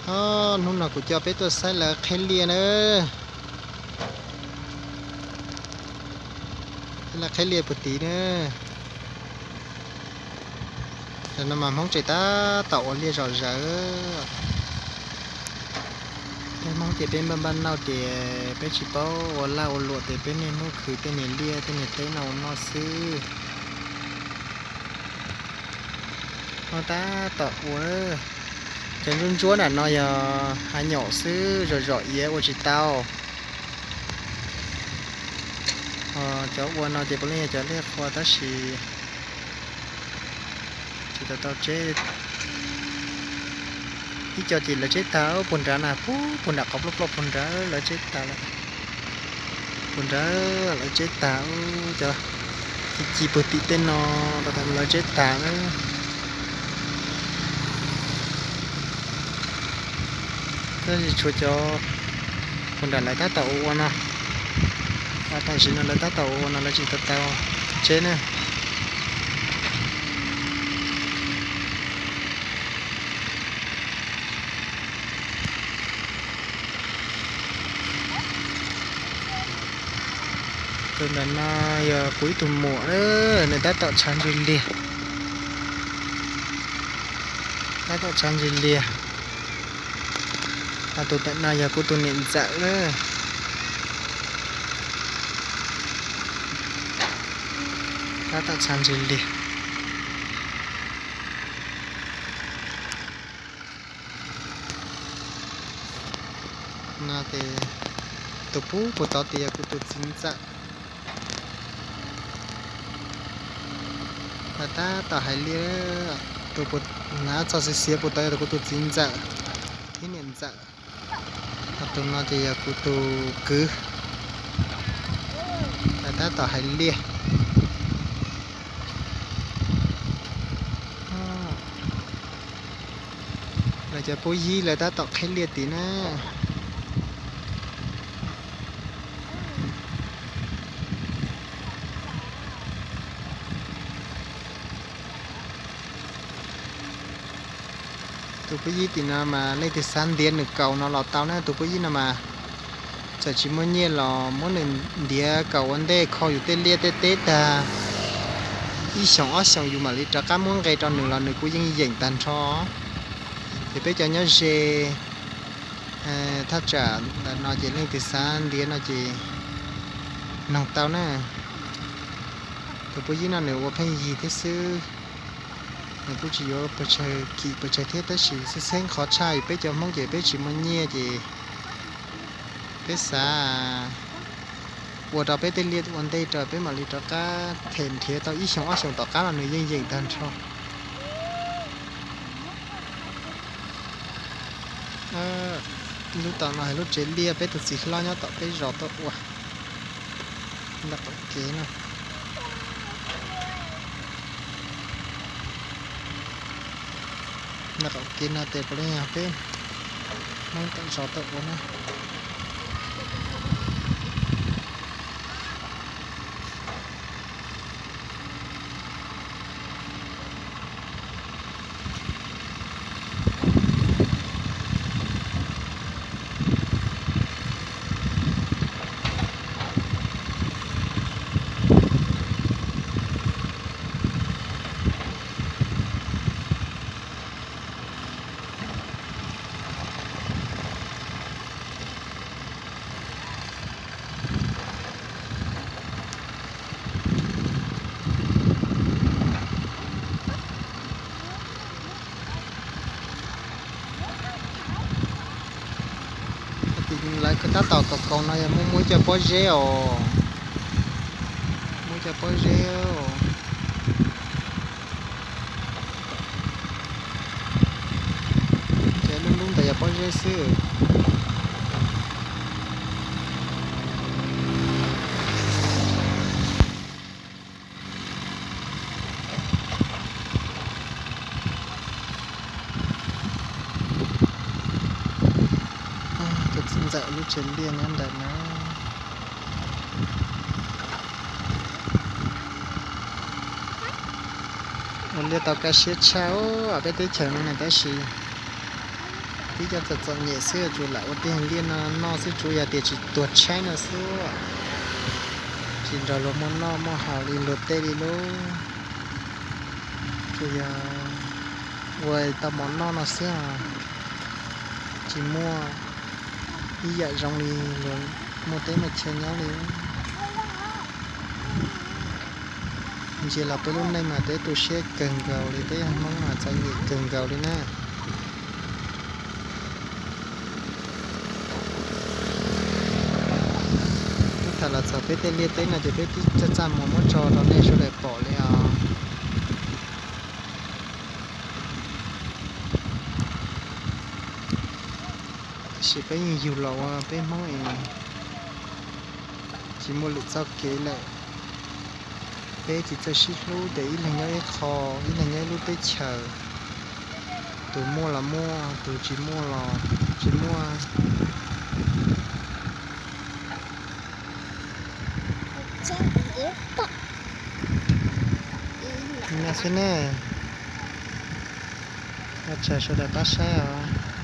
Os, hnub no kuv coj peb tuaj saib lawv qheb liaj na. Saib lawv qheb liaj puag tid na. Tam no mas Hmoob tseem tab tom ua liaj zom zaws. Peb Hmoob ces peb npaj npaj nauj ces peb tsis paub ua laj ua luam ces peb niaj hnub khwv tej niag liaj tej niag teb no ua noj xwb. Hmoob tab tom ua. Cov ntsuab ntsuab nram no yog hav nyaum xwb, zom zom iav ua tsis tau. Cov ua no ces puav leej yog cov liaj qhua tab sis tsis tau tau tseb. Ib co ces lawv tseb tag puag nrad na, puag nram qhov ploj ploj puag nrad lawv tseb tag lawm. Puag nrad lawv tseb tag, cov ci ci puag tim tej no lawv tseb tag. Tab sis tshuav cov puag nram lawv tab tom ua ua no, tam sim no lawv tab tom ua ua no lawv tsis tau tau tseb na. Tus nram no yog kuv ib tug muam, nws tab tom tshav ntsws liag. Tab tom tshav ntsws liag. Ho tus ntawm no yog kuv tus niam ntxawm lawm. Tab tom tshav ntsws liag. No ces tus puag puag tod tias yog kuv tus txiv ntxawm. Lawv tab tom hais liaj, tus puag, hnav txog xiav xiav puag tod yog kuv tus txiv ntxawm thiab niam ntxawm. Ho tus no ces yog kuv tus kwv. Lawv tab tom hais liaj. Lawv cov puab yib lawv tab tom qheb liaj tid na. Tus puab yib tim no mas leej twg xav ntiav nws kaus no los tau na. Tus puab yib no mas txawm tsis muaj nyiaj los muab nws ntiav kaus ua ntej kho yus tej liaj tej teb tag ib xyoos ob xyoos yus mam li rov qab muab nqe rau nws los nws kuj yeej yeem tag nrho. Ces peb cov nyob ze thaj tsam ntawm no ces leej twg xav ntiav no ces noog tau na. Tus puab yib no nws ua pheej yig thiab xwb, nws kuj tsis yuav pes tsawg kim pes tsawg thiab tab sis xeeb xeeb qhov tshaj yus peb cov Hmoob ces peb tsis muaj nyiaj ces peb xav ua rau peb tej liaj ua ntej rau peb mam li rov qab them nrhiav tau ib xyoos ob xyoos tom qab los nws yeej yeem tag nrho. Lub tom no hais lub tsev liaj peb tus txiv hlob nyob tom peb zos tuaj ua. Ntawm qaum kev no, ntawm qaum kev no ces puav leej yog peb Hmoob tom zos tuaj ua na. Lawv tab tom kaus kaus no yog muaj muaj ib co pob zeb os. Muaj ib co pob zeb. Ces lub lub ntawd yog pob zeb xwb. Tus txiv ntxawm lub tsev liaj nyob ntawm na. Ua liaj tau kaj siab tshaj peb teb chaws no na tab sis Tib cov txom txom nyem xwb tsuas lam ua tej liaj no noj xwb, tsuas yog tias tsis tuag tshaib no xwb, tsis nrog luag muaj noj muaj haus li luag tej li lauj. Tsuas yog ua tau mov noj no xwb os, tsis muaj ib yam zoo li luag muaj teb muaj chaw nyob li. Ntsia los peb lub neej mas peb tu siab kawg nkaus li, peb yog Hmoob mas txom nyem kawg nkaus li na. Thaum los txog peb tej liaj teb no ces peb txaj txaj muag muab tso rau nej sawv daws pom li os. Tiam sis peb yeej yug los ua peb Hmoob es tsis muaj lwm txoj kev lawm. Peb tsis txawj sib hlub ces ib leeg nyob ib qho, ib leeg nyob ib lub teb chaws. Tus muaj los muaj, tus tsis muaj los tsis muaj. No xwb ne, ua tsaug sawv daws pab saib os.